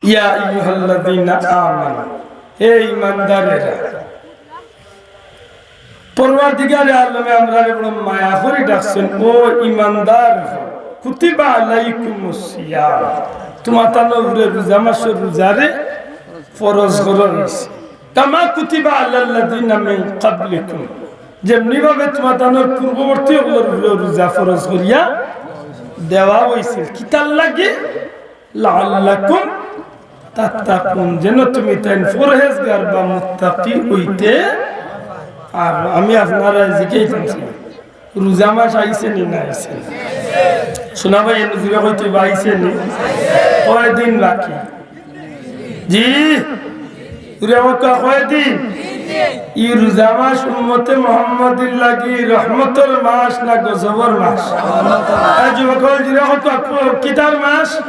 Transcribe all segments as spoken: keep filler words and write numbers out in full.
ইয়া আইয়ুহাল্লাযীনা আমানু, হে ঈমানদারেরা। পরওয়ারদিগারে আলমে আমরারে বড় মায়া করি ডাকছইন, ও ঈমানদার, কুতিবা আলাইকুমুস সিয়াম, তুমাতানর উপরে রোজা মাসর রোজারে ফরজ করা অইছে। কামা কুতিবা আলাল্লাযীনা মিন ক্বাবলিকুম, যেমনিভাবে তুমাতানর পূর্ববর্তী অকলর উপরে রোজা ফরজ করিয়া দেওয়া অইছিল। কিতার লাগি? লাআল্লাকুম তাত্তাকুন, যেন তুমিতাইন পরহেজগার বা মুত্তাকি অইতে। আর আমি আপনারারে জিকাইতাম চাই, রোজা মাস আইছে নি না আইছে নি? শোনা ভাই, এনে জুড়ে কইতে বা আইছে নি? কয়দিন বাকি? জি, জুড়ে কইতা কয়দিন? ই রোজা মাস উম্মতে মুহাম্মদীর লাগি রহমতর মাস না গজবর মাস? এ যুবক অকল, জুড়ে কইতা, কিতার মাস?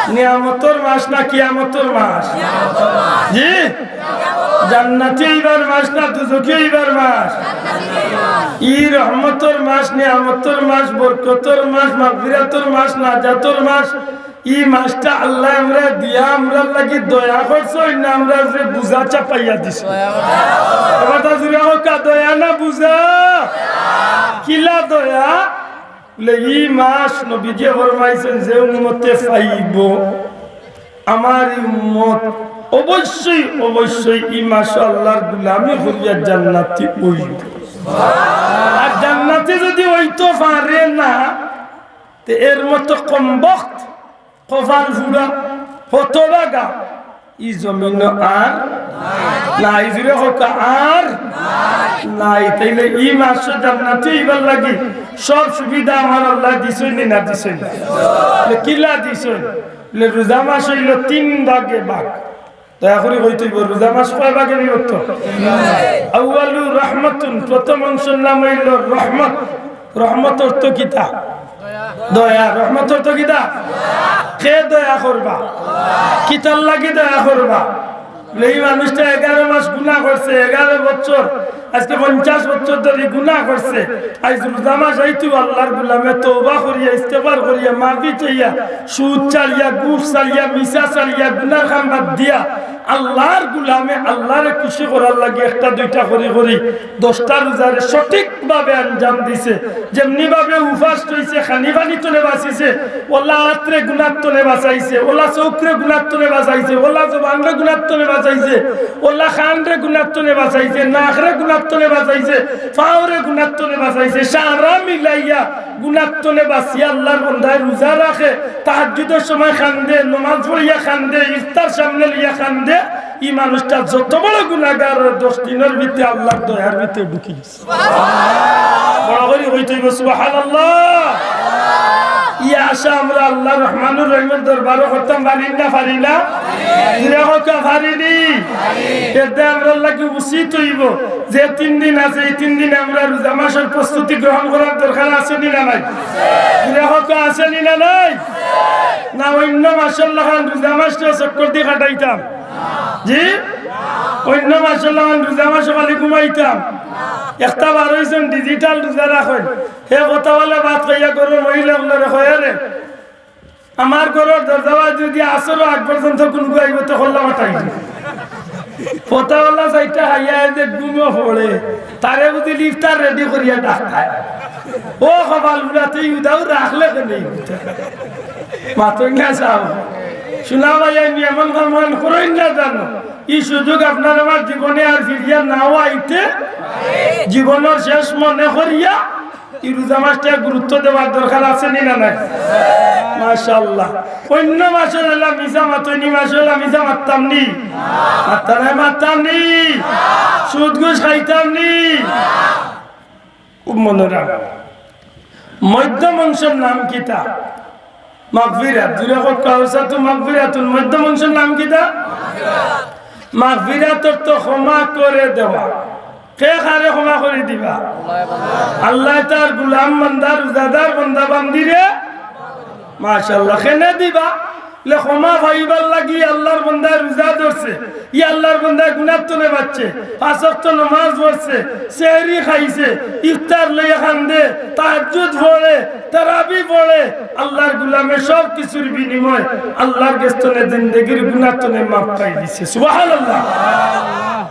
নিয়ামতর মাস না কিয়ামতর মাস? জি, জান্নাতি অইবার মাস না দুজখি অইবার মাস? ই রহমতর মাস, নিয়ামতর মাস, বরকতর মাস, মাগফিরাতর মাস, নাজাতর মাস। ই মাসটা আল্লায় আমরারে দিয়া আমরার লাগি দয়া করছইন না আমরার উপরে বুঝা চাপাইয়া দিছইন? এবার তা জুড়ে কইতা, দয়া না বুঝা? কিলা দয়া? বলে, ই মাস নবীজিয়ে ফরমাইছইন, যে উম্মতে পাইবো আমার ই উম্মত, অবশ্যই, অবশ্যই ই মাসো আল্লার গুলামি করিয়া জান্নাতি অইবো। আর জান্নাতি যুদি অইতো পারে না, তে এর মতো কমবখত, কপাল ফুড়া, হতভাগা, ই জমিনো আর নাই। জুড়ে কইতা, আর নাই। তাইলে ই মাসো জান্নাতি অইবার লাগি সব সুবিধা আমার আল্লায় দিছইন নি না দিছইন না? বলে, কিলা দিছইন? বলে, রোজা মাস অইলো তিন ভাগে ভাগ। দয়া করি কইতে অইবো, রোজা মাস কয় ভাগে বিভক্ত? আউয়ালু রহমাতুন, প্রথম অংশর নাম অইলো রহমত। রহমত অর্থ কিতা? দয়া। রহমত অর্থ কিতা? কে দয়া করবা? কিতার লাগি দয়া করবা? বলে, ই মানুষটা এগারো মাস গুনা করছে, এগারো বছর, আজকে পঞ্চাশ বছর ধরি গুনা করছে। আইজ রোজা মাস আইতো আল্লার গুলামে তওবা করিয়া, ইস্তেগফার করিয়া, মাফি চাইয়া, সুদ ছাড়িয়া, ঘুষ ছাড়িয়া, মিছা ছাড়িয়া, গুনার কাম বাদ দিয়া আল্লার গুলামে আল্লারে খুশি করার লাগি একটা দুইটা করি করি দশটা রোজারে সঠিকভাবে আঞ্জাম দিছে। যেমনিভাবে উপাস রইছে, খানি পানি তনে বাঁচিছে, অলা আতরে গুনার তনে বাঁচাইছে, অলা চউখরে গুনার তনে বাঁচাইছে, অলা জবানরে গুনার তনে বাঁচাইছে, অলা কানরে গুনার তনে বাঁচাইছে, নাকরে গুনার তনে বাঁচাইছে, পাওরে গুনার তনে বাঁচাইছে, সারা মিলাইয়া গুনার তনে বাঁচিয়া আল্লার বন্দায় রোজা রাখে, তাহাজ্জুদর সময় কান্দে, নমাজ পড়িয়া কান্দে, ইফতার সামনে লইয়া কান্দে, ই মানুষটা যত বড় গুনাগার, দশ দিনর ভিতরে আল্লার দয়ার ভিতরে ঢুকি গেছে। বড় করি কইতে অইবো, সুবহানাল্লাহ। ই আশা আমরা আল্লাহ রহমানুর রহিমর দরবারো করতাম পারি না, পারি না? জুড়ে কইতা পারি নি? এরদায় আমরার লাগি উচিত অইবো যে তিন দিন আছে, ই তিন দিন আমরা রোজা মাসর প্রস্তুতি গ্রহণ করার দরকার আছে নি না নাই? জুড়ে কইতা আছে নি না নাই? না অইন্য মাসর লাখান রোজা মাসটা চক্কর দি কাটাইতাম? জি? অইন্য মাসর লাখান রোজা মাসো খালি ঘুমাইতাম? একটা বার অইছইন, digital রোজা রাখইন। হে কথা বলে ভাত খাইয়া ঘরর মহিলা অকলরে কয়, "আরে, আমার ঘরর দরজা বায় যুদি আসরো আগ পর্যন্ত কুনু আইবো তে খোলা মাথায়।" কথা বলা চাইটা খাইয়া যে ঘুমো পড়ে, তারে বুঝি ইফতার ready করিয়া ডাক খায়। ও কপাল ফুড়া, তুই উদাও রাখলে কেনে? মাতইন না চাও। শোনা ভাই, আমি এমন কাম করইন না জানো। ই সুযোগ আপনার আমার জীবনে আর ফিরিয়া নাও আইতে, জীবনর শেষ মনে করিয়া ই রোজা মাসটা গুরুত্ব দেওয়ার দরকার আছে নি না নাই? মাশাআল্লাহ। অইন্য মাসর অলা মিছা মাতইন, ই মাসর অলা মিছা মাততাম নি? মাততাম নায়, মাততাম নি? সুদ ঘুষ খাইতাম নি? খুব মনো রাখ। মধ্যম অংশর নাম কিতা? মাগফিরাত। জুড়ে কইতা, আওসাতু মাগফিরাতুন। মধ্যম অংশর নাম কিতা? মাগফিরাত অর্থ ক্ষমা করে দেওয়া। কে কারে ক্ষমা করি দিবা? আল্লায় তার গুলাম বান্দা, রোজাদার বান্দা বান্দিরে। মাশাআল্লাহ। কেনে দিবা? লে ক্ষমা পাইবার লাগি আল্লার বন্দায় রোজা ধরছে, ই আল্লার বন্দায় গুনার তনে বাঁচছে, পাঁচ ওয়াক্ত নমাজ পড়ছে, সেহরি খাইছে, ইফতার লইয়া কান্দে, তাহাজ্জুদ পড়ে, তারাবি পড়ে, আল্লার গুলামে সব কিছুর বিনিময়ে আল্লার গেছ তনে জিন্দেগির গুনার তনে মাফ পাই দিছে। সুবহানাল্লাহ।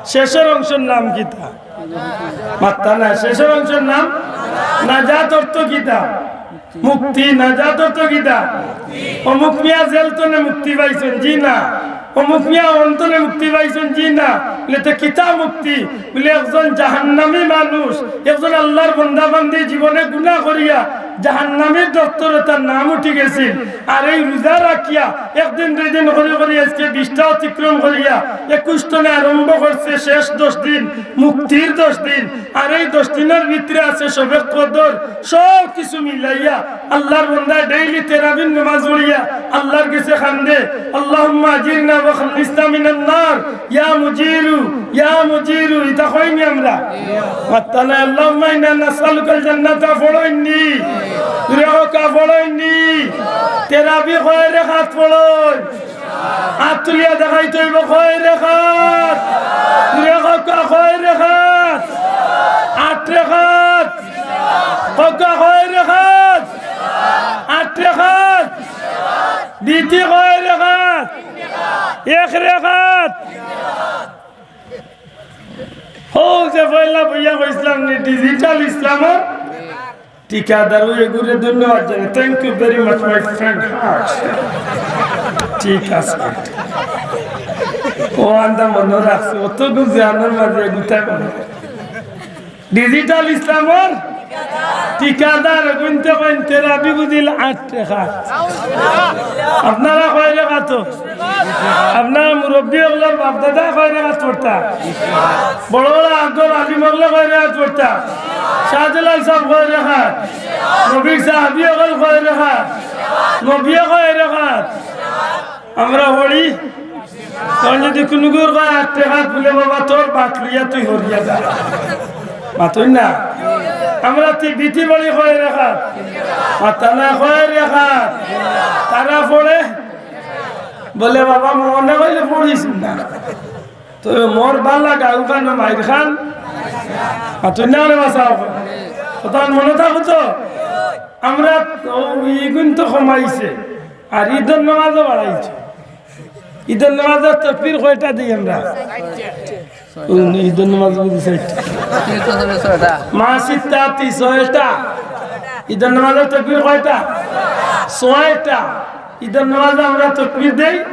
শেষর অংশর নাম কিতা? মাত্তা না, শেষর অংশর নাম নাজাত। অর্থ কিতা? মুক্তি। নাজাত অর্থ কিতা? অমুক মিয়া জেল তনে মুক্তি পাইছইন, জি না। অমুক মিয়া অন তনে মুক্তি পাইছইন, জি না। বলে, "তে কিতা মুক্তি?" বলে, "একজন জাহান্নামী মানুষ, একজন আল্লার বন্দা বান্দি জীবনে গুনা করিয়া জাহান্নামীর দপ্তরে তার নাম উঠি গেছিল, আর এই রোজা রাখিয়া একদিন দুই দিন করি করি আজকে বিশটা অতিক্রম করিয়া একুশ তনে আরম্ভ করছে শেষ দশ দিন, মুক্তির দশ দিন, আর এই দশ দিনর ভিতরে আছে শবে কদর, সব কিছু মিলাইয়া আল্লার বন্দায় ডেইলি তেরাবির নামাজ পড়িয়া আল্লার গেছে কান্দে, আল্লাহুম্মা আজিরনা ওয়া খাল্লিসনা মিনান নার, ইয়া মুজিরু, ইয়া মুজিরু, ইতা কইনি আমরা? মাত্তা নাই, আল্লাহুম্মা ইন্না নাসআলুকাল জান্নাতা পড়ইননি, জুরে কউক্কা পড়ইননি, তেরাবি কয় রেখাত পড়ইন? আত তুলিয়া দেখাইতে অইবো কয় রেখাত? জুরে কউক্কা কয় রেখাত? আট রেখাত। কউক্কা কয় রেখাত? আট রেখাত। বিতি কয় রেখাত? এক রেখাত। হউ যে পয়লা বইয়া কইছলাম নি, digital ইসলামর ঠিকাদার, অউ এগুরে ধন্যবাদ জানাই। Thank you very much, my friend. ঠিক আছে। ও আন্দা মনো রাখছে, অত গুণ জানার মাঝে গুতায় মনো। Digital ইসলামর ঠিকাদার, গুনতে কইন তেরাবি বুঝিল আট রেখাত। আপনারা কয় রেখাত? আপনার মুরব্বি অকলর বাপ দাদা কয় রেখাত পড়তা? বড় বড় আগর আলিম অকলে কয় রেখাত পড়তা? শাহজালাল সাব কয় রেখাত? নবীর সাহাবি অকল কয় রেখাত? নবীয়ে কয় রেখাত? আমরা পড়ি। তখন যদি কুনুগুর কয় আট রেখাত, বলে, "বাবা, তোর বাট লইয়া তুই হরিয়া যা।" মাতইন না। আমরা তি-, বিতি পড়ি কয় রেখাত? মাত্তা না, কয় রেখাত? তারা পড়ে, বলে, "বাবা, মনে কইলে পড়িস না।" তো মোর বালা গাউ খান মাইর খান। মাতইন না রে বাসাও। কথা মনো থাকবো তো? আমরা অউ ইগুন তো কমাইছে, আর ইদর নামাজও বাড়াইছে। ইদর নামাজর তকবির কয়টা দেই আমরা? ইদর নামাজ বুঝি চাইরটা। মাসিত্তাতি ছয়টা। ইদর নামাজর তকবির কয়টা? ছয়টা। ইদর নামাজে আমরা তকবির দেই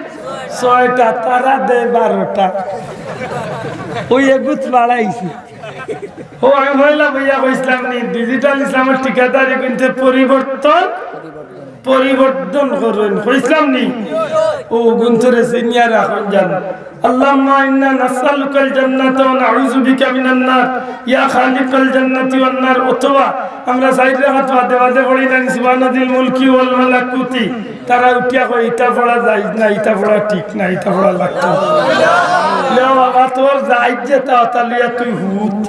ছয়টা, তারা দেয় বারোটা। অউ এগুত বাড়াইছে। ও, আমি পয়লা বইয়া কইছলাম নি, digital ইসলামর ঠিকাদারি কিন্তু পরিবর্তন, পরিবর্তন করইন, কইছলাম নি? অউ গুন্তরে চিনিয়া রাখইন জান। আল্লাহুম্মা ইন্না নাসআলুকাল জান্নাতা ওয়া নাউযু বিকা মিনান নার, ইয়া খালিকাল জান্নাতি ওয়ান নার, অথবা আমরা চাইর রাকাত বাদে বাদে পড়ি না নি, সুবহানাযিল মুলকি ওয়াল মালাকুতি। তারা উঠিয়া কয়, "ইতা পড়া জায়েজ না, ইতা পড়া ঠিক না, ইতা পড়া লাগতো না।" লে বাবা, তোর জায়েজ যেতা, অতা লইয়া তুই হুত।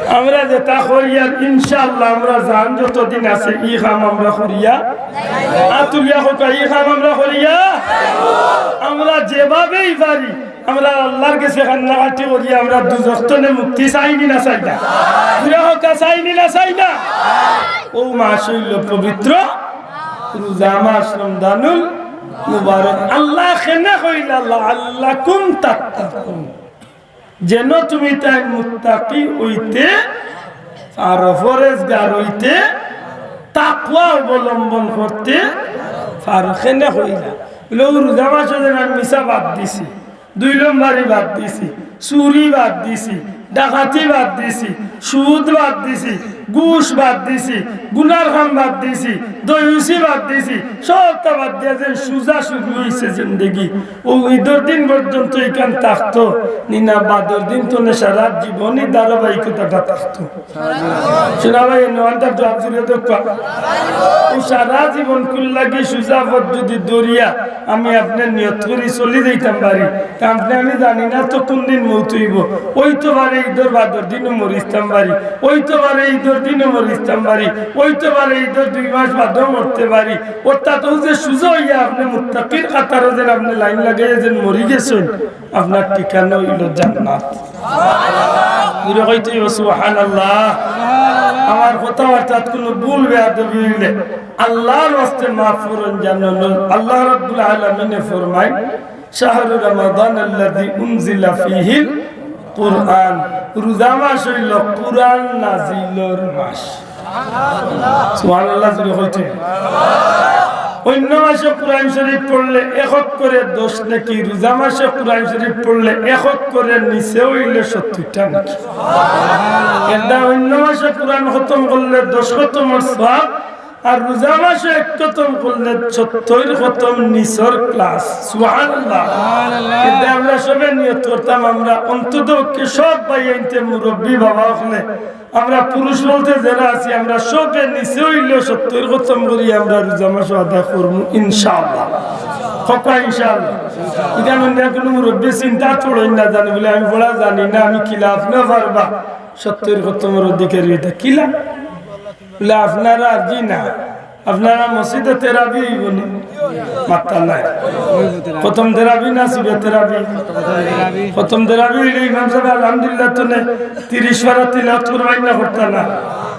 আমরা যেতা করি আর ইনশাআল্লাহ, আমরা জান যতদিন আছে, ই কাম আমরা করিয়া, আত তুলিয়া কউক্কা, ই কাম আমরা করিয়া, আমরা যেভাবেই পারি, আমরা আল্লার গেছে কান্নাকাটি করি, আমরা দুজখ তনে মুক্তি চাইনি না চাই না? জুরে কউক্কা, চাইনি না চাই না? অউ মাস অইলো পবিত্র রোজা মাস রমজানুল মুবারক। আল্লায় কেনে কইলা, "লাআল্লাকুম তাত্তাকুন", যেন তুমি তাইন মুত্তাকি অইতে পারো, পরেজগার অইতে, তাকওয়া অবলম্বন করতে পারো। কেনে কইলা? বলে, অউ রোজা মাসো যেন আমি মিছা বাদ দিছি, দুই নম্বরি বাদ দিছি, চুরি বাদ দিছি, ডাকাতি বাদ দিছি, সুদ বাদ দিছি, ঘুষ বাদ দিছি, গুনার কাম বাদ দিছি, দয়ুসি বাদ দিছি, সবতা বাদ দিয়া যেন সুজা শুরু অইছে জিন্দেগি। অউ ইদর দিন পর্যন্ত ইখান থাকতো, নি না বাদর দিন তনে সারা জীবনই ধারাবাহিকতাটা থাকতো। শুনা ভাই, নওয়ান্তার জুয়াব জুরে দেউক্কা। অউ সারা জীবন কুল্লাগি সুজা পথ যুদি ধরিয়া আমি আপনে নিয়ত করি চলি যাইতাম পারি, তে আপনে আমি জানি না তো কুনদিন মউত অইবো। অইতো পারে ইদর বাদর দিনও মরিতাম পারি, অইতো পারে ইদর দিনও মরিতাম পারি, অইতে পারে ইদর দুই মাস বাদেও মরতে পারি। অর্থাৎ অউ যে সুজা অইয়া আপনে মুত্তাকির কাতারো যেন আপনে লাইন লাগাইয়া যেন মরি গেছইন, আপনার ঠিকানা অইলো জান্নাত। জুরে কইতে অইবো সুবহানাল্লাহ। আমার কথাবার্তাত কুনু ভুল বেয়াদবি অইলে আল্লার ওয়াস্তে মাফ করইন জানো। আল্লাহ রাব্বুল আলামিনে ফরমাইন, "শাহরু রমাদানাল্লাযী উনজিলা ফীহিল কুরআন।" রোজা মাস অইলো কুরআন নাজিলর মাস। সুবহানাল্লাহ, জুরে কইতে। অইন্য মাসে কুরআন শরীফ পড়লে এক অক্ষরে দশ নেকি, রোজা মাসে কুরআন শরীফ পড়লে এক অক্ষরের নিচে অইলে সত্তইরটা নেকি। এরদায় অইন্য মাসে কুরআন খতম করলে দশ খতমর সওয়াব, আর রোজা মাসে এক খতম করলে সত্তইর খতম নিচর ক্লাস। সুবহানাল্লাহ। এরদায় আমরা সবে নিয়ত করতাম, আমরা অন্তত পক্ষে সব ভাইয়াইন্তে মুরব্বি বাবা অকলে আমরা পুরুষ বলতে যেরা আছি, আমরা সবে নিচে অইলেও সত্তইর খতম করি আমরা রোজা মাসো আদায় করমু ইনশাআল্লাহ। কউক্কা ইনশাআল্লাহ। ইখান অইন্য কুনু মুরব্বি চিন্তা করইন না, জানি বলে আমি পড়া জানি না, আমি কিলা, আপনে পারবা। সত্তইর খতমর অধিকারী অইতা কিলা? বলে আপনারা আর জি না, আপনারা মসজিদে তেরাবি অইবো নি? মাত্তা নাই। খতম তেরাবি না সুবে তেরাবি? খতম তেরাবি অইলে ইমাম সাবে আলহামদুলিল্লাহ তনে তিরিশ পারা তিলাওয়াত করবায় না করতা না?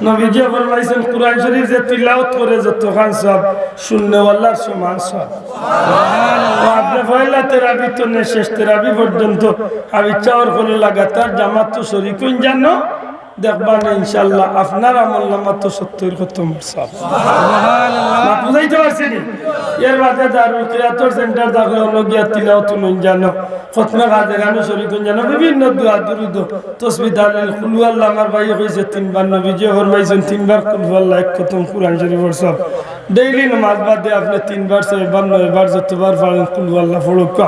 নবীজিয়ে ফরমাইছইন, কুরআন শরীফ যে তিলাওয়াত করে যতখান সওয়াব, শুননেওয়ালার সমান সওয়াব। অউ আপনে পয়লা তেরাবি তনে শেষ তেরাবি পর্যন্ত আবিচ্ছাওর ফলে লাগাতার জামাতো শরিক অইন জানো, দেখবা নে ইনশাআল্লাহ আপনার আমলনামাত সত্তইর খতমর সওয়াব। মাত বুঝাইতে পারছি নি? এর বাদে দারুল কিরাতর সেন্টার থাকলে অনো গিয়া তিলাওয়াত অইন জানো, খতমে খাজেগানো শরিক অইন জানো, বিভিন্ন দোয়া দুরুদ, তসবি, তাহলিল, কুলহু আল্লাহ আমার ভাইয়ে কইছে তিনবার, নবীজিয়ে ফরমাইছইন তিনবার কুলহু আল্লাহ এক খতম কুরআন শরীফর সওয়াব। ডেইলি নামাজ বাদে আপনে তিনবার, ছয়বার, নয়বার যতবার পারইন কুলহু আল্লাহ পড়উক্কা।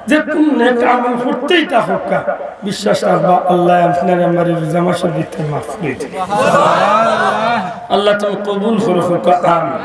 যে কুনু নেক আমল করতেই থাকউক্কা, বিশ্বাস রাখবা আল্লায় আপনারে আমারে রোজা মাসর ভিতরে মাফ করি দিবা। আল্লাহ তুমি কবুল করো, কউক্কা আমিন।